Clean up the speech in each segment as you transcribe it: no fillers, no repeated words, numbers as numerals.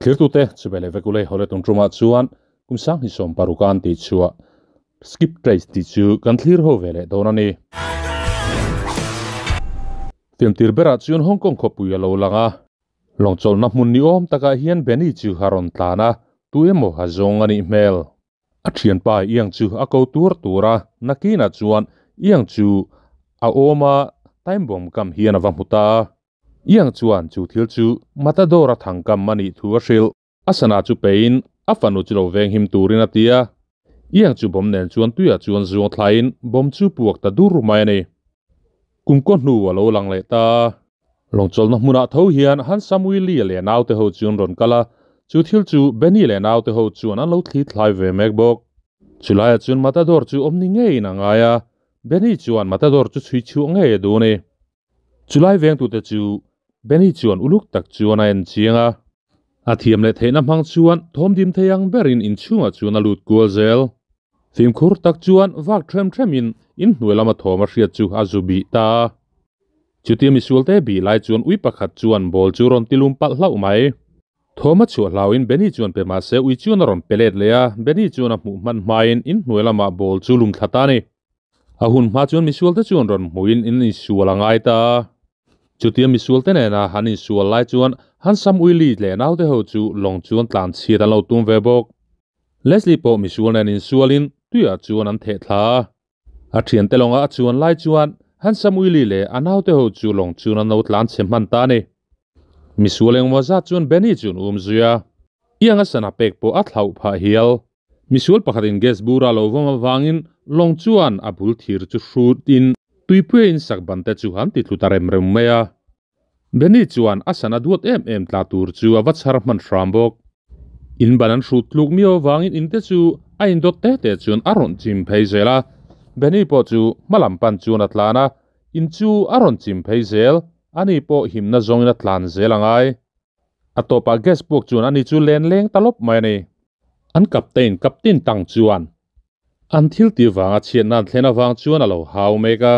Thirtute chubele vekule hole tum truma chuan kumsang hi som parukan ti chua skip trace ti chu kan thlir ho vele don ani. Film tir bera chuan Hong Kong khopui alo langa longchol na hmun ni awm takah hian Benny chu haron tlana tu emaw ha zawng ani hmel. A thian pa iang chu a ko tur tura nakina chuan iang chu a awma time bomb kam hian awa hmuta. Iang chuan chu thil chu matador a thangkam mani thu a hril asana chu pein a fanu chu lo veng him turin atia. Iang chu bom nen chuan tuia chuan zuang thlain bom chu puak ta dur mai ani. Kumko hnu alo lang le ta longchol na hmuna tho hian han Samueli le nau te ho chuan ron kala chu thil chu Benny le nau te ho chuan an lo thli thlai ve mek bawk. Chulai chuan matador chu omni ngei na ngaia Benny chuan matador chu chui chu nge du ni. Chulai veng tu te chu Benny chuan uluk tak chuan a en chianga a thiam le theina hmang chuan thom dim theiang berin in chunga chuan a lut kual zel. Phim khur tak chuan vak threm thremin in hnuai lama thawm a hriat chu a zu bi ta. Chutia misual te bi lai chuan ui pakhat chuan ball chu rawn tilum palh hlauh mai. Thawm a chhuah hlauin Benny chuan pe mahse ui chuan a rawn pelet leh a Benny chuan a hmuh hman hmain in hnuai lama ball chu lum thla ta ni. A hun hma chuan misual te chuan rawn hmuin in insual a ngai ta. Chutia misual te nena han insual lai chuan han Sam Willy leh nau te ho chu lawng chuan tlan chhiat an lo tum ve bawk. Leslie pawh misual nen insualin tuiah chuan an theh thla. A thian te lawnga a chuan lai chuan han Sam Willy leh a nau te ho chu lawng chuan an lo tlan chhe hman ta ni. Misual engmaw zat chuan Benny chuan um zuia. Iang a sana pek pawh a thlauh phah hial. Misual pakhatin gas bura lo vawm awangin lawng chuan a bul thir chu hrutin tuipui in sak ban te chu han ti tlu ta rem rem mai a. Benny chuan a sana duat em em tla tur chu a va chhar hman hram bawk. In ban an hrut tluk mi awangin in te chu a in dawt te te chuan a rawn chim phei zel a. Benny pawh chu hmalam pan chuan a tlan a, in chu a rawn chim phei zel, ani pawh himna zawngin a tlan zel angai. A tawpah gas puk chuan ani chu len leng ta lawp mai ani. An captain captain tang chuan an thil ti wanga chhiat nan thlen awang chuan alo hau mek a.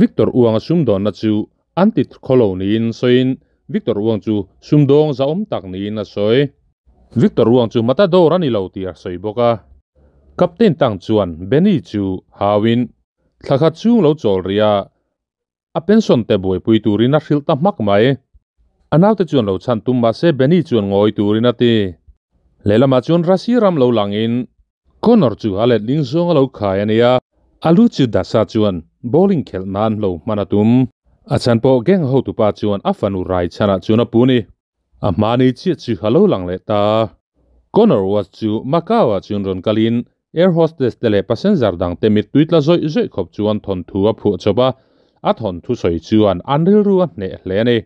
Victor Uang a sumdawnna chu an ti khawlo niin sawiin Victor Uang chu sumdawng za awm tak niin a sawi. Victor Uang chu matador ani lo tih a sawi bawk a. Captain tang chuan Benny chu hauin thlakhat chung lo chawl ria a pension te buaipui turin a hrilh ta hmak mai. A naute chuan lo chhan tum mahse Benny chuan ngawi turin a ti. Lehlamah chuan Rasi ram lo langin Connor chu a let ling zawng a lo khai ania. A lu chu Dasa chuan bowling khelh nan lo hman a tum. A chhan pawh gang hotupa chuan a fanu rai chhanah chuan a pu ni. A hmani chiah chu a lo lang leh ta. Connor was chu Macau ah chuan rawn kalin air hostess te leh passenger dang te mit tui tla zawih zawih khawp chuan thawn thu a phuah chawp a, a thawn thu sawi chuan an rilru a hneh hle a ni.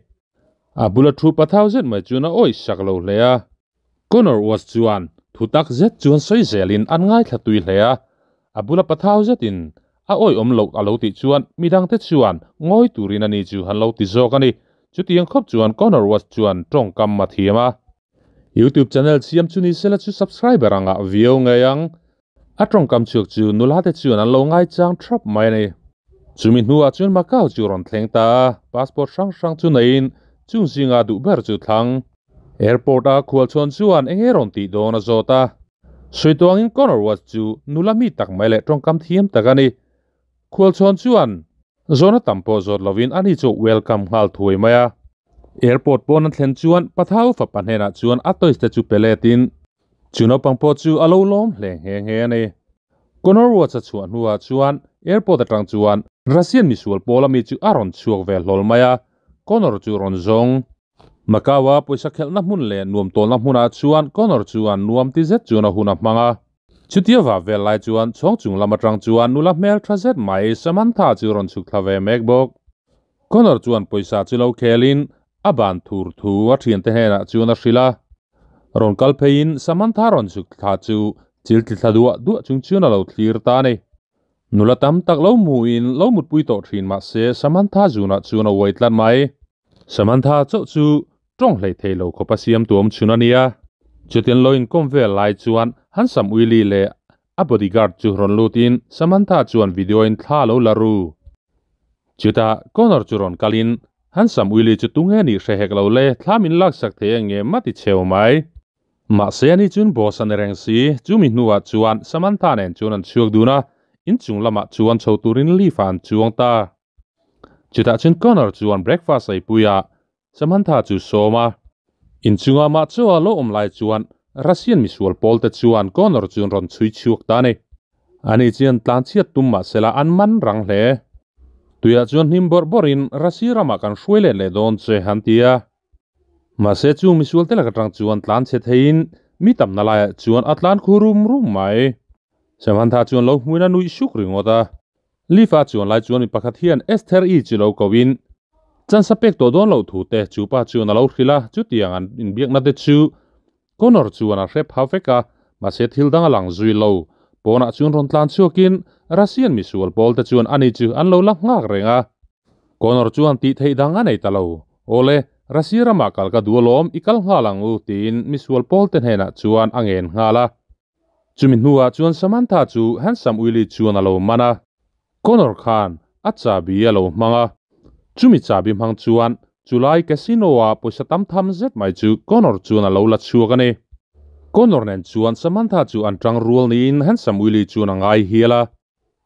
A bula thu pathau zet mai chuan a awih sak lo hle a. Connor was chuan thu tak zet chuan sawi zelin an ngaithla tui hle a, a bula pathau zetin a awih awm loh a lo tih chuan midang te chuan ngawi turin ani chu han lo ti zawk a ni. Chutiang khawp chuan Connor was chuan tawngkam a thiam a. YouTube channel siam chu ni sela chu subscriber anga view ngei ang. A tawngkam chhuak chu nula te chuan an lo ngai chang thrap mai a ni. Chumi hnuah chuan Macau chu rawn thleng ta a, passport hrang hrang chu neiin chung zinga duh ber chu thlang. Airport a khual chhuan chuan enge rawn tih dawn a zawt a. Sawi tuangin Connor was chu nula mi tak mai leh tawngkam thiam tak a ni. Khual chhuan chuan zawna tam pawh zawt lovin ani chu welcome nghal thuai mai a. Airport pawn an thlen chuan pathau fapa hnenah chuan a toys te chu peletin chu naupang pawh chu a lo lawm hle nghe nghe a ni. Connor was a chhuah hnuah chuan airport atang chuan Russian misual pawl ami chu a rawn chhuak ve hlawl mai a. Connor chu rawn zawng. Macau a pawisa khelhna hmun leh nuam tawlna hmunah chuan Connor chuan nuam ti zet chuan a hun a hmang a. Chutia va vel lai chuan chhawng chung lam atang chuan nula hmel tha zet mai Samantha chu rawn chhuk thla ve mek bawk. Connor chuan pawisa chu lo khelin a ban thur thu a thian te hnenah chuan a hrilh a. Rawn kal pheiin Samantha rawn chhuk thla chu chil ti thla duah duah chung chuan a lo thlir ta a ni. Nula tam tak lo hmuin lo mutpui tawh thin mahse Samantha zunah chuan a uai tlat mai. Samantha chauh chu tawng hlei thei lo khawp a siam tuam chhun a nia. Chutin lo inkawm vel lai chuan han Sam Willy leh a bodyguard chu rawn lutin Samantha chuan video in thla lo la ru. Chutah Connor chu rawn kalin han Sam Willy chu tunge nih hre hek lo le thla min lak sak thei ange mati cheu mai. Mahse ani chuan boss a ni reng si, chumi hnuah chuan Samantha nen chuan an chhuak dun a, inchung lamah chuan chho turin lift ah an chuang ta. Chutah chuan Connor chuan breakfast ei pui a, Samantha chu sawm a. Inchunga mah chaw a lo awm lai chuan Russian misual pawl te chuan Connor chu an rawn chhui chhuak ta a ni. Ani chuan tlanchhiat tum mah sela an man rang hle. Tuiah chuan hnim bawrh bawrhin Russia ramah kan hruai let leh dawn che an ti a. Mahse chung misual te lak atang chuan tlanchhe theiin mi tamna laiah chuan a tlan khu rum rum mai. Samantha chuan lo hmuin a nuih suk ringawt a. Lifa chuan lai chuan mi pakhat hian Esther-i chu lo koin chansa pek tawh dawn loh thu te chu pa chuan a lo hrilh a, chutiang an inbiakna te chu Connor chuan a hre pha vek a, mahse thil dang a lang zui lo. Pawnah chuan rawn tlan chhuakin Russian misual pawl te chuan ani chu an lo la nghak reng a. Connor chuan tih theih dang a nei ta lo. Awle, Russia ramah kal ka duh alawm, i kal nghal ang u, tiin misual pawl te hnenah chuan a ngen nghal a. Chumi hnuah chuan Samantha chu Handsome Willie chuan a lo man a, Connor khan a chabi a lo hmang a. Chumi chabi hmang chuan chulai casino-a pawisa tam tham zet mai chu Connor chuan a lo la chhuak a ni. Connor nen chuan Samantha chu an tang rual niin Handsome Willie chuan a ngai hial a.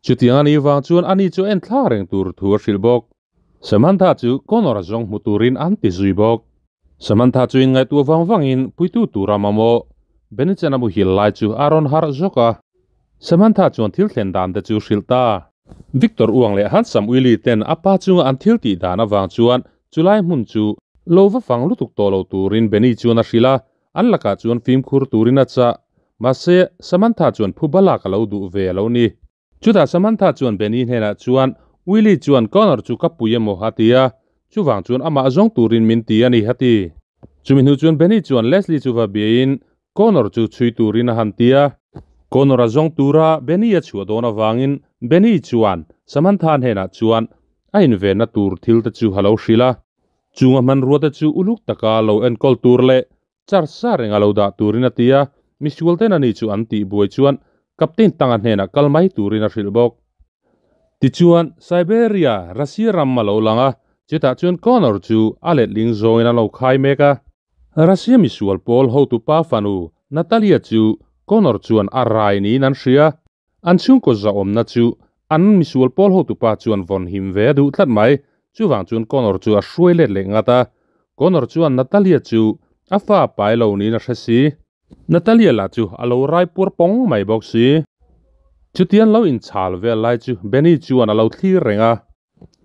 Chutiang a nih vang chuan ani chu en thla reng tur thu a hrilh bawk. Samantha chu Connor a zawng hmu turin an ti zui bawk. Samantha chu inngaihtuah vang vangin puitu tura mamawh Benny-chan a muhil lai chu a rawn harh zawk a. Samantha chuan thil thlen dan te chu hrilh ta. Victor Uang leh Handsome Willie ten a pa chunga an thil tih dan avang chuan chulai hmun chu lo va fang lutuk tawh lo turin Benny chuan a hrilh a, An lakah chuan fimkhur turin a chah. Mahse, Samantha chuan phu balak a lo duh ve a lo ni. Chutah Samantha chuan Benny hnenah chuan, Willie chuan Connor chu ka pui emaw a ti a, chuvang chuan amah zawng turin min ti a ni a ti. Chumi hnu chuan Benny chuan Leslie chu va biain Connor chu chhui turin a han ti a. Connor a zawng tura Benny a chhuah dawn avangin Benny chuan Samantha hnenah chuan a invenna tur thil te chu a lo hrilh a. Chunga hmanrua te chu uluk taka lo enkawl tur leh char sa renga lo dah turin a ti a, misual ten ani chu an tih buai chuan Captain Tanga hnenah kal mai turin a hrilh bawk. Tichuan, Siberia, Russia ram a lo lang a, chutah chuan Connor chu a letling zawngin a lo khai mek a. Russia misual pawl hotupa fanu Natalia chu Connor chuan a rai niin an hria. An chhungkaw zahawmna chu an misual pawl hotupa chuan vawn him ve a duh tlat mai. Chuvang chuan Connor chu a hruai let leh ngat a. Connor chuan Natalia chu a fa pai lo niin a hre si. Natalia lah chu a lo rai puar pawng mai bawk si. Chutian lo inchhal vel lai chu Benny chuan a lo thlir reng a.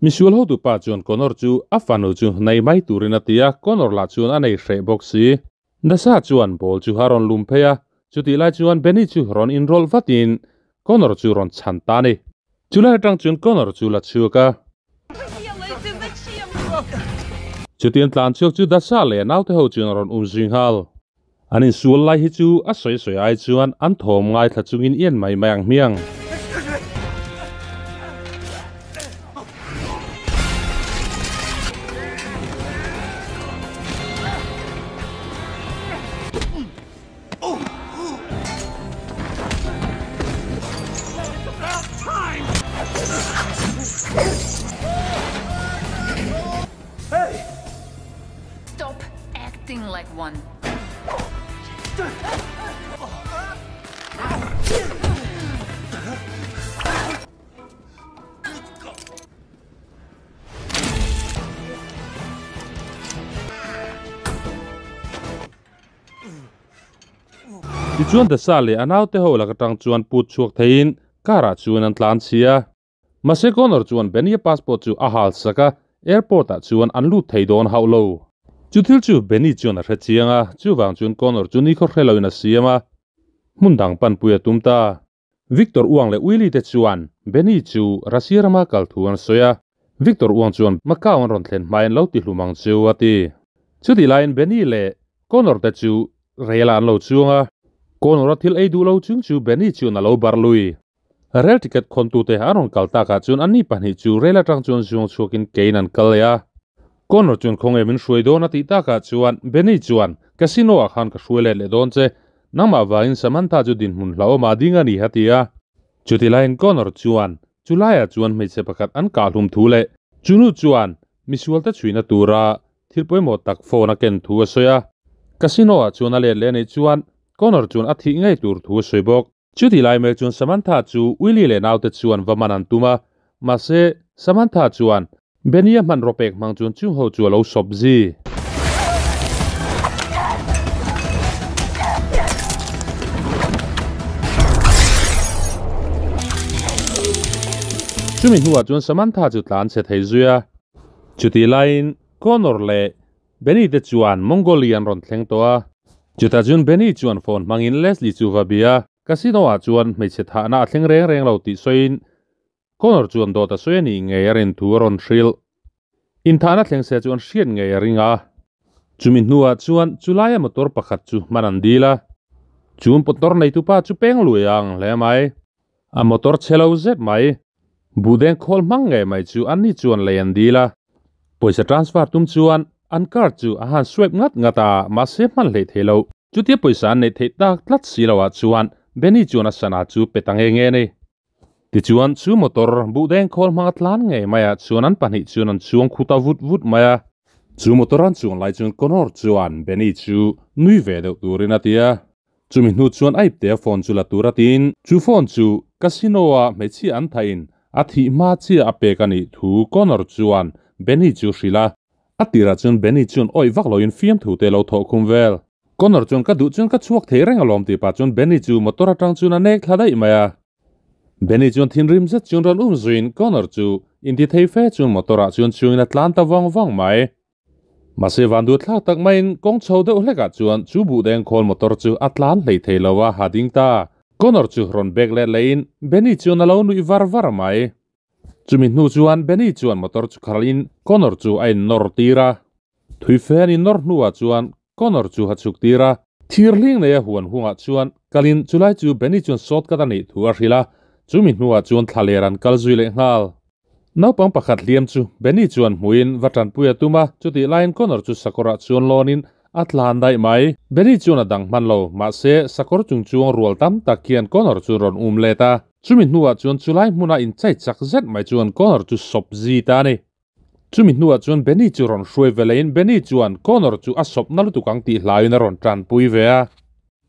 Misual hotupa chuan Connor chu a fanu chu nei mai turin a ti a, Connor lah chuan a nei hreh bawk si. Nasa chuan ball chu a rawn lum phei a, chutih lai chuan Benny chu rawn inrawlh vatin Connor chu rawn chhan ta a ni. Chulai atang chuan Connor chu la chhuak a. Chutiang tlan chhuak chu Dasa leh a naute ho chuan a rawn um zui nghal. An insual lai hi chu a sawi sawi ai chuan an thawm ngaithla chungin i en mai mai ang hmiang. Tichuan Dasa leh a naute ho lak atang chuan put chhuak theiin car ah chuan an tlan chhia. Mahse Connor chuan Benny-a passport chu a hal sak a, airport ah chuan an lut thei dawn hauh lo. Chu thil chu Benny chuan a hre chiang a, chuvang chuan Connor chu nikhaw hre loin a siam a, hmun dang panpui a tum ta. Victor Uang leh Willie te chuan Benny chu Russia rama kal thu an sawi a, Victor Uang chuan Macau an rawn thlen hmain lo ti hlum ang chu a ti. Chutih laiin Benny leh Connor te chu rel ah an lo chuang a, Connor a thil ei duh lo chung chu Benny chuan a lo bar lui. Rel ticket khawntute an rawn kal takah chuan anni pahnih chu rel atang chuan zuang chhuakin kein an kal leh a. Connor chuan khawnge min hruai dawn a tih takah chuan Benny chuan Casino ah khan ka hruai let leh dawn che, nangmah vangin Samantha chu dinhmun hlauhawm ah ding a ni a ti a. Chuti laiin Connor chuan chu laiah chuan hmeichhe pakhat an kahhlum thu leh chunu chuan misualte chhuina tura thil pawimawh tak phone a ken thu a sawi a. Casino ah chuan a let leh a nih chuan Connor chuan a thih ngei tur thu a sawi bawk. Chutih lai mek chuan Samantha chu Willie leh naute chuan va man an tum a, mahse Samantha chuan Benny a hmanraw pek hmang chuan chung ho chu a lo sawp zi. Chumi hnuah chuan Samantha chu tlan chhe thei zui a. Chutih laiin Connor leh Benny te chuan Mongolia an rawn thleng tawh a. Chutah chuan Benny chuan phone hmangin Leslie chu va bia. Casino ah chuan hmeichhe thahna a thleng reng reng lo tih sawiin Connor chuan dawt a sawi a nih ngei a rin thu a rawn hrilh. Inthahna thleng se chuan hriat ngei a ring a. Chumi hnuah chuan chulaia motor pakhat chu hman an dil a. Chu motor neitupa chu peng lui a ang hle mai. A motor chhe lo zet mai. Buhdeng khawl hmang ngei mai chu anni chuan lei an dil a. Pawisa transfer tum chuan an card chu a han swipe ngat ngat a, mahse hman hleih thei lo. Chutia pawisa an neih theih tak tlat si loah chuan Benny chuan a sana chu pe ta nge nge a ni. Tichuan chu motor buhdeng khawl hmanga tlan ngei maiah chuan an pahnih chuan an chuang khu ta vut vut mai a. Chu motor an chuang lai chuan Connor chuan Benny chu nui ve deuh turin a ti a. Chumi hnu chuan a ipte a phone chu la tur a tiin chu phone chu casino a hmeichhia an thain a thih hma chiah a pek a nih thu Connor chuan Benny chu hrilh a. A tirah chuan Benny chuan awih vak loin fiamthu te lo thawh khum vel. Connor chuan ka duh chuan ka chhuak thei reng alawm tih pah chuan Benny chu motor atang chuan a nek thla daih mai a. Benny chuan thinrim zet chuan rawn um zuiin Connor chu inti thei fe chuan motor ah chuan chungin a tlan ta vawng vawng mai. Mahse vanduat thlak tak maiin kawng chho deuh hlekah chuan chu buhdeng khawl motor chu a tlan hlei thei lo a ha ding ta. Connor chu rawn bek let lehin Benny chuan a lo nuih var var mai. Chumi hnu chuan Benny chuan motor chu khalhin Connor chu a innawr tir a. Thui fe an innawr hnuah chuan Connor chu a chhuk tir a. Thir hling nei a huan hungah chuan kalin chulai chu Benny chuan shortcut a neih thu a hrilh a, chumi hnuah chuan thla ler an kal zui leh nghal. Naupang pakhat hliam chu Benny chuan hmuin va tanpui a tum a, chutih laiin Connor chu sakawrah chuan lawnin a tlan daih mai. Benny chuan a dang hman lo, mahse sakawr chung chuang rual tam tak hian Connor chu rawn um let a. Chumi hnuah chuan chulai hmuna inchai chak zet mai chuan Connor chu sawp zi ta a ni. Chumi hnuah chuan Benny chu rawn hruai ve leiin Benny chuan Connor chu a sawp na lutuk ang tih hlauin a rawn tanpui ve a.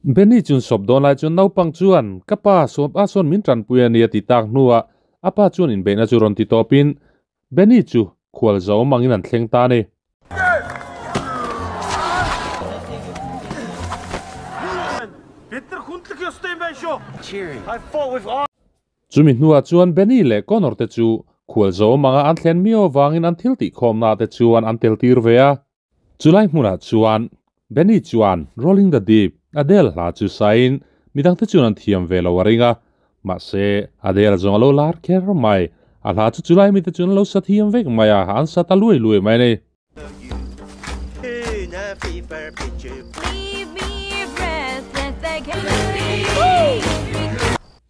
Benny chuan sawp dawn lai chuan naupang chuan ka pa sawp a sawn min tanpui a ni a ti tak hnuah a pa chuan inbeihna chu rawn ti tawpin Benny chu khual zo mangin an thleng ta a ni. Chumi hnuah chuan Benny leh Connor te chu khualzo manga an thlen miau avangin an thil tihkhawmna te chuan an tel tir ve a. Chulai hmunah chuan Benny chuan Rolling the Deep, Adele hla chu sain midangte chuan an thiam ve lo a ring a. Mahse, Adele zawng a lo lar kher mai. A hla chu chulai mite chuan an lo sa thiam vek mai a, an sa ta luai luai mai a ni.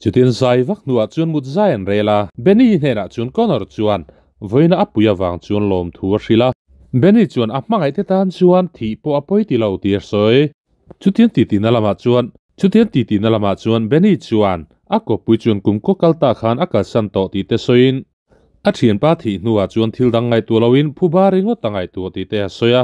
Chutin zai vak hnuah chuan mut zai an rel a. Benny hnenah chuan Connor chuan vawiina a pui avang chuan lawmthu a hrilh a. Benny chuan a hmangaih te tan chuan thih pawh a pawi ti lo tih a sawi. Chutiang tihtina lamah chuan Chutiang tihtina lamah chuan Benny chuan a kawppui chuan kum kaw kal ta khan a kalsan tawh tih te sawiin A thianpa thih hnuah chuan thil dang ngaihtuah loin phuba ringawt a ngaihtuah tih te a sawi a.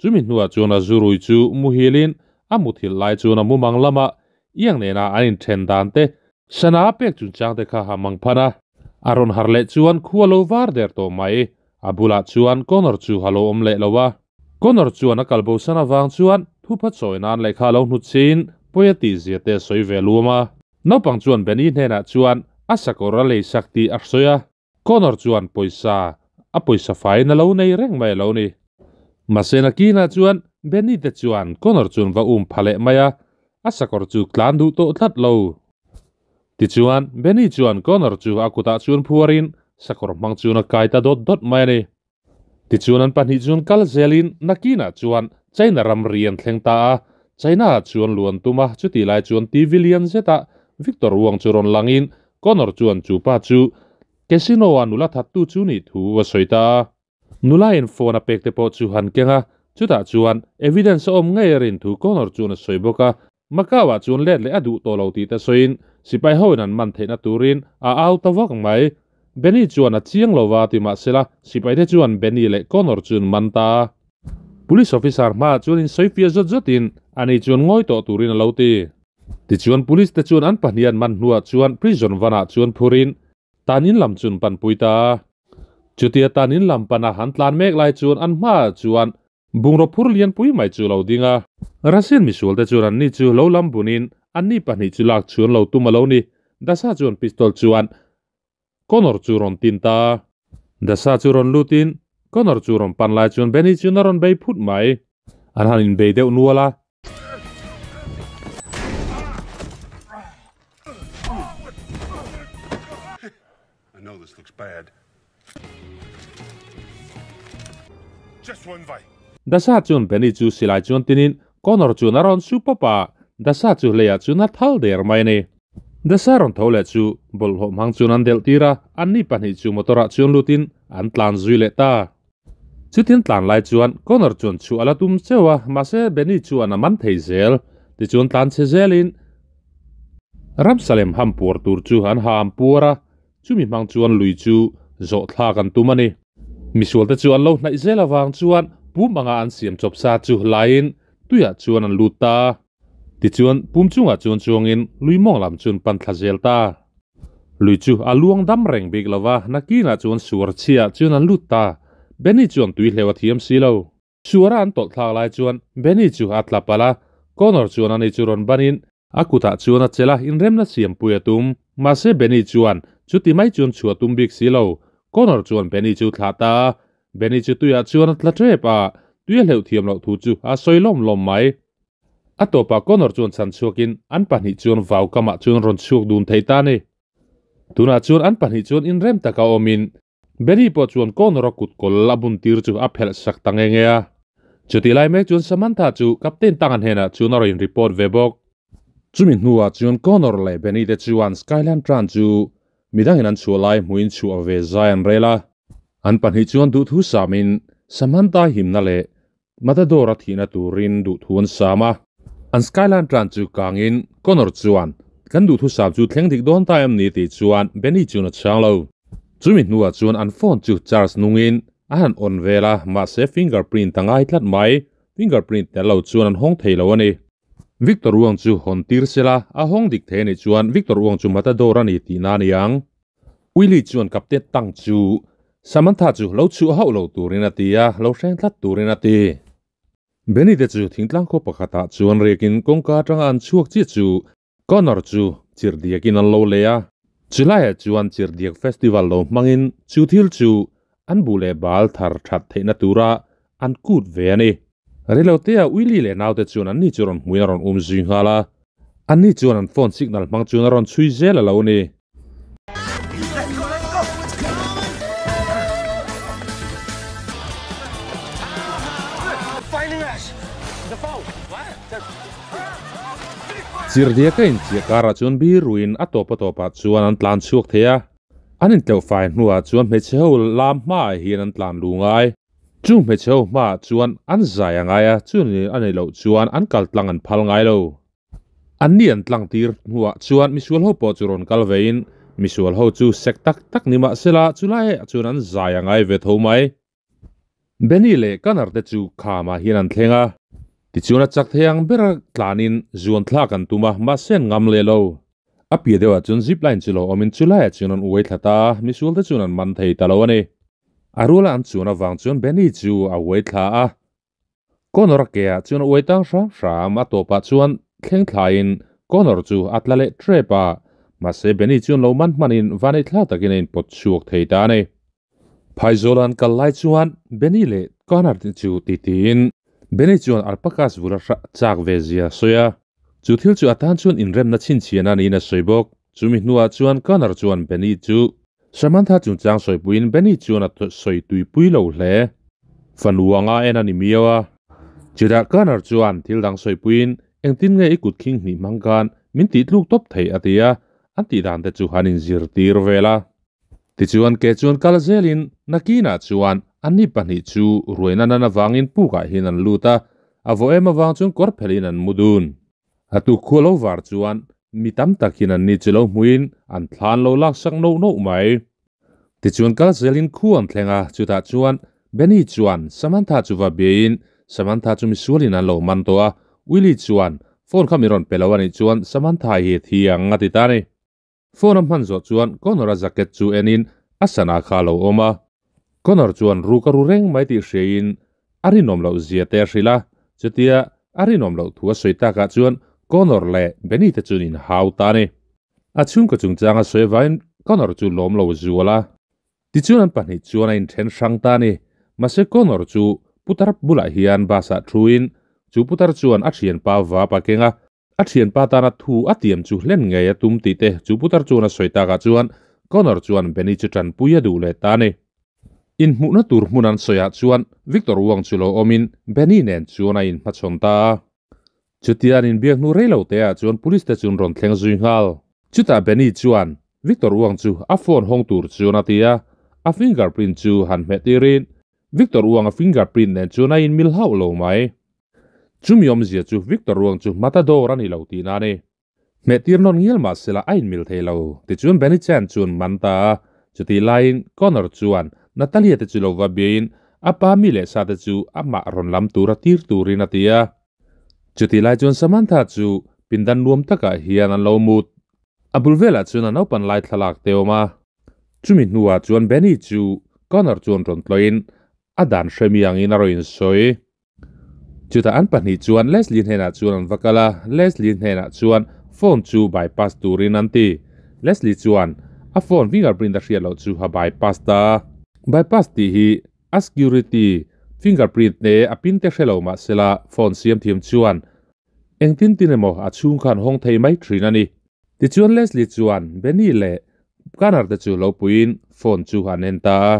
Chumi hnuah chuan a zurui chu muhilin a muthilh lai chuan a mumang lamah iang nena an inthen dan te, sana a pek chungchang te kha a mang phan a. A rawn harh leh chuan khu a lo var der tawh mai. A bulah chuan Connor chu a lo awm leh lo a. Connor chuan a kalbosan avang chuan thupha chawi nan lehkha a lo hnutchhin pawi a tihzia te a sawi ve luam a. Naupang chuan Benny hnenah chuan a sakawr a lei sak tih a sawi a, Connor chuan pawisa a pawisa faiin a lo nei reng mai a lo ni. Mahse nakinah chuan Benny te chuan Connor chuan va um pha leh mai a, a sakawr chu tlan duh tawh tlat lo. Tichuan Benny chuan Connor chu a kutah chuan phuarin sakawr hmang chuan a kai ta dawt dawt mai a ni. Tichuan an pahnih chuan kal zelin nakinah chuan China ramri an thleng ta a, China ah chuan lu an tum a, chutih lai chuan TV lian zetah Victor Wong chu rawn langin Connor chuan chu pa chu Casino ah nula thattu chu nih thu a sawi ta a. Nula in phone a pek te pawh chu han keng a, chutah chuan evidence a awm ngei a rin thu Connor chuan a sawi bawk a, Macau ah chuan let leh a duh tawh lo tih te sawiin sipai hoin an man theihna turin a au ta vak mai. Benny chuan a chiang lo va ti mahsela sipai te chuan Benny leh Connor chu an man ta. Police officer hmaah chuan in sawi fiah zawt zawtin Ani chuan ngawi tawh turin a lo ti. Tichuan police te chuan an pahnih an man hnuah chuan prison van ah chuan phurin tan in lam chun panpui ta a. Chutia tan in lam pana an tlan mek lai chuan an hmaah chuan bungraw phur lian pui mai chu lo ding a. Russian misual te chuan anni chu lo lam bunin anni pahnih chu lak chhuan lo tum a lo ni. Dasa chuan pistol chuan Connor chu rawn tin ta a. Dasa chu rawn lutin Connor chu rawn pan lai chuan Benny chuan a rawn bei phut mai. An han inbei deuh nual a. Dasa chuan Benny chu silai chuan tinin Connor chuan a rawn su pawp a, Dasa chu hleiah chuan a thal der mai a ni. Dasa rawn tho leh chu bawlhhlawh hmang chuan an delh tir a, anni pahnih chu motor ah chuan lutin an tlan zui leh ta. Chutin tlan lai chuan Connor chuan chhuah a la tum cheu a, mahse Benny chuan a man thei zel. Tichuan tlan chhe zelin Ramsalem ham puar tur chu an ham puar a, chumi hmang chuan lui chu zawh thlak an tum a ni. Misualte chu an lo hnaih zel avang chuan pum anga an siam chawp sa chu laiin tuiah chuan an lut ta. Tichuan pum chungah chuan chuangin lui mawng lam chuan pan thla zel ta. Lui chu a luang dam reng bik lo va, nakinah chuan suar chhiah chuan an lut ta. Benny chuan tui hleuh a thiam si lo. Suara an tawlh thlak lai chuan Benny chu a tla palh a, Connor chuan ani chu rawn banin a kutah chuan a chelh a, inremna siampui a tum. Mahse Benny chuan chuti mai chuan chhuah tum bik si lo. Connor chuan Benny chu thlah ta a, Benny chu tuiah chuan a tla tep a, tui a hleuh thiam loh thu chu a sawi lawm lawm mai. A tawpah Connor chuan chhan chhuakin an pahnih chuan vau kamah chuan rawn chhuak dun thei ta a ni. Tunah chuan an pahnih chuan inrem taka awmin Benny pawh chuan Connor-a kut kawl a bun tir chu a phelh sak ta nge nge a. Chutih lai mek chuan Samantha chu Captain Tanga hnenah chuan a rawn report ve bawk. Chumi hnuah chuan Connor leh Benny te chuan Skyland Tran chu midangin an chhuah lai hmuin chhuah ve zai an rel a. An pahnih chuan duhthu samin Samantha himna leh Matador-a thihna turin duhthu an sam a. An Skyline tlan chu kangin Connor chuan, Kan duhthu sam chu thleng dik dawn ta em ni? tih chuan Benny chuan a chhang lo. Chumi hnuah chuan an phone chu charge nungin a han on vel a, mahse fingerprint a ngai tlat mai. Fingerprint tel lo chuan an hawng thei lo a ni. Victor Uang chu hawn tir sela, a hawng dik thei a nih chuan Victor Uang chu Matador a ni tihna a ni ang. Willie chuan Captain Tang chu Samantha chu lo chhuah hauh lo turin a ti a, lo hreng tlat turin a ti. Benny te chu thingtlang khaw pakhatah chuan riakin kawngka atanga an chhuak chiah chu Connor chu chirhdiakin an lo lei a. Chulaiah chuan chirhdiak festival lo hmangin chu thil chu an buh leh bal thar that theihna tura an kut ve a ni. Reilotea Willie leh naute chuan anni chu rawn hmuin a rawn um zui nghal a. Anni chuan an phone signal hmang chuan a rawn chhui zel a lo ni. Chirhdiaka inchiah karah chuan biruin a tawp a tawpah chuan an tlan chhuak thei a. An intleuh fai hnuah chuan hmeichhe ho lam hmaah hian an tlan lu ngai. Chung hmeichhe ho hmaah chuan an zai a ngai a, chuni a neih loh chuan an kal tlang an phal ngai lo. Anni an tlang tir hnuah chuan misual ho pawh chu rawn kal vein misual ho chu sek tak tak ni mah sela chulaiah chuan an zai a ngai ve tho mai. Benny leh Connor te chu khamah hian an thleng a, tichuan a chak thei ang bera tlanin zuan thlak an tum a, mahse an ngam leh lo. A piah deuhah chuan zip line chu lo awmin chulaiah chuan an uai thla ta a, misual te chuan an man thei ta lo a ni. A ruala an chuan avang chuan Benny chu a uai thla a, Connor a keah chuan a uai tang hram hram, a tawpah chuan thleng thlaiin Connor chu a tla leh trep a, mahse Benny chuan lo man hmanin vanei thla takin a inpawt chhuak thei ta a ni. Phaizawl an kal lai chuan Benny leh Connor te chu titiin Benny chuan alpacas vul a hrah chak ve zia a sawi a, chu thil chu a tan chuan inremna chhinchhiahna niin a sawi bawk. Chumi hnuah chuan Connor chuan Benny chu Samantha chungchang sawipuiin Benny chuan a sawi tuipui lo hle. Fanu anga en a ni miau a. Chutah Connor chuan thil dang sawipuiin engtin nge i kut khing hnih hmang khan min tih tluk tawp theih a ti a, an tih dan te chu han inzirtir vel a. Tichuan ke chuan kal zelin nakinah chuan anni pahnih chu ruaina nan avangin pukah hian an lut a, a vaw em avang chuan kawr phelhin an mu dun. A tuk khua lo var chuan mi tam takin anni chu lo hmuin an thlan lo laksak noh noh mai. Tichuan kal zelin khu an thleng a, chutah chuan Benny chuan Samantha chu va biain Samantha chu misualin an lo man tawh a, Willie chuan phone kha mi rawn pe lo a nih chuan Samantha hi a thi ang a ti ta a ni. Phone a hman zawh chuan Connor-a jacket chu enin a sana kha a lo awm a. Connor chuan ruk a ru reng mai tih hriain a rinawm loh zia te a hrilh a, chutia a rinawm loh thu a sawi takah chuan Connor leh Benny te chuan inhau ta a ni. A chhungkaw chungchang a sawi avangin Connor chu lawm lo zual a. Tichuan an pahnih chuan a inthen hrang ta a ni. Mahse Connor chu putar bulah hian bus ah thuin chu putar chuan a thianpa vap a keng a, a thianpa tana thu a tiam chu hlen ngei a tum tih te chu putar chuan a sawi takah chuan Connor chuan Benny chu tanpui a duh leh ta a ni. Inhmuhna tur hmun an sawiah chuan Victor Wong chu lo awmin Benny nen chuan a inhmachhawn ta a. Chutia an inbiak hnu rei lo te ah chuan police te chuan rawn thleng zui nghal. Chutah Benny chuan Victor Wang chu a phone hawng tur chuan a ti a, a fingerprint chu han hmeh tirin Victor Wang a fingerprint nen chuan a inmil hauh lo mai. Chumi awmzia chu Victor Wang chu matador a ni lo tihna a ni. Hmeh tir nawn ngial mah sela a inmil thei lo. Tichuan Benny Chan chuan man ta a, chutih laiin Connor chuan Natalia te chu lo va biain a pa mi leh sa te chu amah rawn lam tura tir turin a ti a. Chutih lai chuan Samantha chu pindan nuam takah hian an lo mut. A bul velah chuan a naupan lai thlalak te awm a. Chumi hnuah chuan Benny chu Connor chuan rawn tlawhin a dan hremi angin a rawn insawi. Chutah an pahnih chuan Leslie hnenah chuan an va kal a, Leslie hnenah chuan phone chu bypass turin an ti. Leslie chuan a phone fingerprint a hriat loh chu a bypass ta a. Bypass tih hi A security fingerprint te a pin te hre lo mah sela phone siam thiam chuan engtin tin emaw a chhung khan hawng thei mai thin a ni. Tichuan Leslie chuan Benny leh Gunnar te chu lo puiin phone chu an en ta a.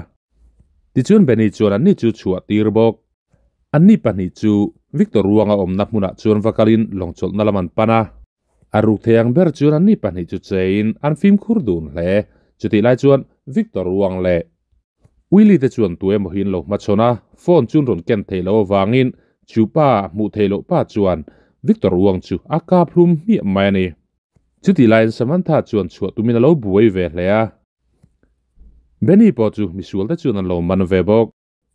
Tichuan Benny chuan anni chu chhuah tir bawk. Anni pahnih chu Victor ruanga awmna hmunah chuan va kalin lawngchawlhna lam an pan a. A ruk thei ang ber chuan anni pahnih chu chein an fimkhur dun hle. Chutih lai chuan Victor ruang leh Willie te chuan tu emaw hi an lo hmachhawn a, phone chu an rawn ken theih loh avangin chu pa hmuh theih loh pa chuan Victor ruang chu a kap hlum hmiah mai a ni. Chutih laiin Samantha chuan chhuah tumin a lo buai ve hle a. Benny pawh chu misual te chuan an lo man ve bawk.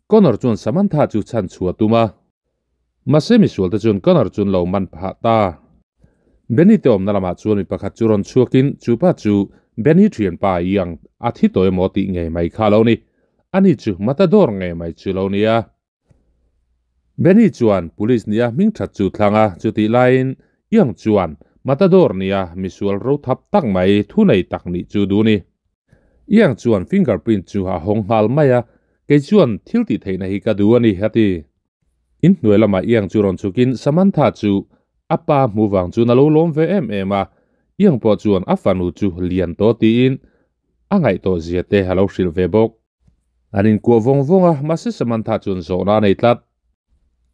Connor chuan Samantha chu chhan chhuah a tum a, mahse misual te chuan Connor chu an lo man phah ta. Benny te awmna lamah chuan mi pakhat chu rawn chhuakin chu pa chu Benny thianpa i ang a thi tawh emaw tih ngei mai kha a lo ni. Ani chu matador ngei mai chu lo nia. Benny chuan police nia hming that chu thlang a, chutih laiin Young chuan matador nia misual ro thap tak mai thu nei tak nih chu duh ni. Young chuan fingerprint chu a hawng nghal mai a, Kei chuan thil tih theihna hi ka duh a ni, a ti. Inhnuai lamah Iang chu rawn chhukin Samantha chu a pa hmu vang chuan a lo lawm ve em em a, Iang pawh chuan a fanu chu lian tawh tiin a ngaih tawh zia te a lo hrilh ve bawk. An inkuah vawng vawng a, mahse Samantha chuan zawhna a nei tlat.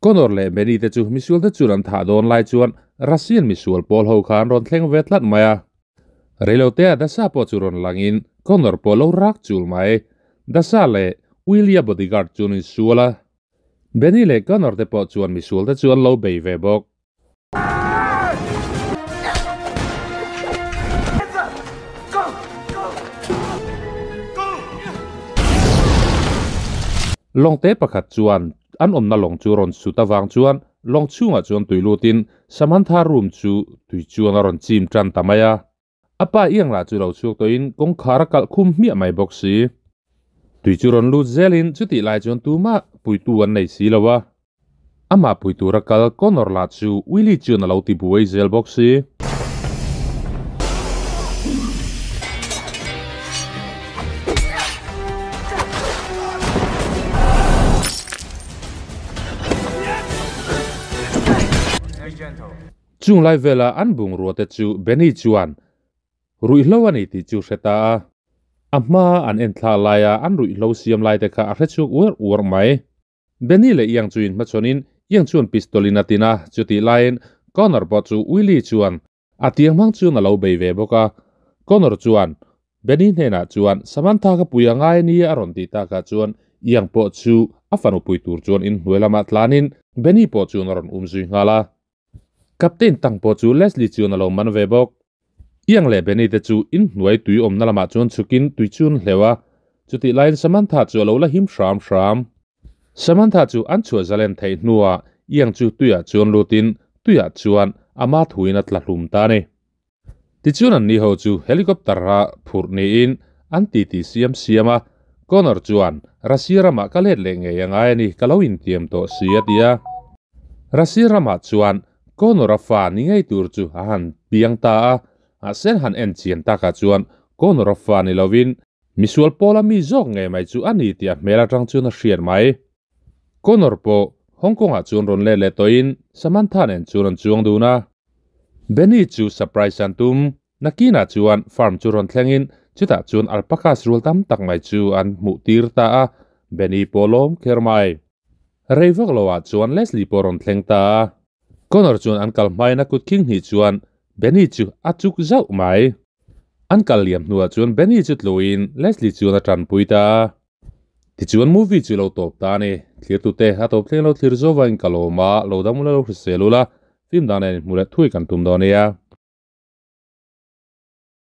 Connor leh Benny te chu misual te chuan an thah dawn lai chuan Russian misual pawl ho kha an rawn thleng ve tlat mai a. Reilotea Dasa pawh chu rawn langin Connor pawh lo rak chul mai. Dasa leh Willie-a bodyguard chu an insual a. Benny leh Connor te pawh chuan misual te chu an lo bei ve bawk. Lawngte pakhat chuan an awmna lawng chu rawn sut avang chuan lawng chhungah chuan tui lutin Samantha room chu tui chuan a rawn chim tan ta mai a. A pa iang lah chu lo chhuak tawhin kawngkhar a kalh khum hmiah mai bawk si. Tui chu rawn lut zelin chutih lai chuan tumah puitu an nei si lo a. Amah pui tura kal Connor lah chu Willie chuan a lo ti buai zel bawk si. Chung lai vela an bungrua te chu Benny chuan ruihhlo a ni tih chu hre ta a. A hma an en thla laia an ruihhlo siam lai te kha a hre chhuak uar uar mai. Benny leh Iang chu inhmachhawnin Iang chuan pistol in a tin a, chutih laiin Connor pawh chu Willie chuan a tiang hmang chuan a lo bei ve bawk a. Connor chuan Benny hnenah chuan Samantha ka pui a ngai a nia a rawn tih takah chuan Iang pawh chu a fanu pui tur chuan inhnuai lamah tlanin Benny pawh chuan a rawn um zui nghal a. Captain tang pawh chu Leslie chuan a lo man ve bawk. Iang leh Benny te chu inhnuai tui awmna lamah chuan chhukin tui chu an hleuh a, chutih laiin Samantha chu a lo la him hram hram. Samantha chu an chhuah zalen theih hnuah Iang chu tuiah chuan lutin Tuiah chuan ama thuin a tla hlum ta a ni. Tichuan anni ho chu helicopter a phurh niin an titi siam siam a, Connor chuan, Russia ramah ka let leh ngei angai a ni, ka lo intiam tawh si a ti a. Russia ramah chuan Connor-a fa ni ngei tur chu a han piang ta a, mahse han en chian takah chuan Connor-a fa ni lovin misual pawla mi zawk ngei mai chu a ni tih a hmel atang chuan a hriat mai. Connor pawh Hong Kong ah chuan rawn let leh tawhin Samantha nen chuan an chuang dun a. Benny chu surprise an tum. Nakinah chuan farm chu rawn thlengin chutah chuan alpacas rual tam tak mai chu an hmuh tir ta a, Benny pawh lawm kher mai. Rei vak lo ah chuan Leslie pawh rawn thleng ta a. Connor chuan an kal hmain a kut khing hnih chuan Benny chu a chuk zauh mai. An kal liam hnuah chuan Benny chu tluin Leslie chuan a tanpui ta a. Tichuan movie chu lo tawp ta a ni. Thlirtute a tawp thleng lo thlir zawva in ka lawm a, lo dam ula lo hrisel ula, film dan nen inhmuh leh thui kan tum dawn nia.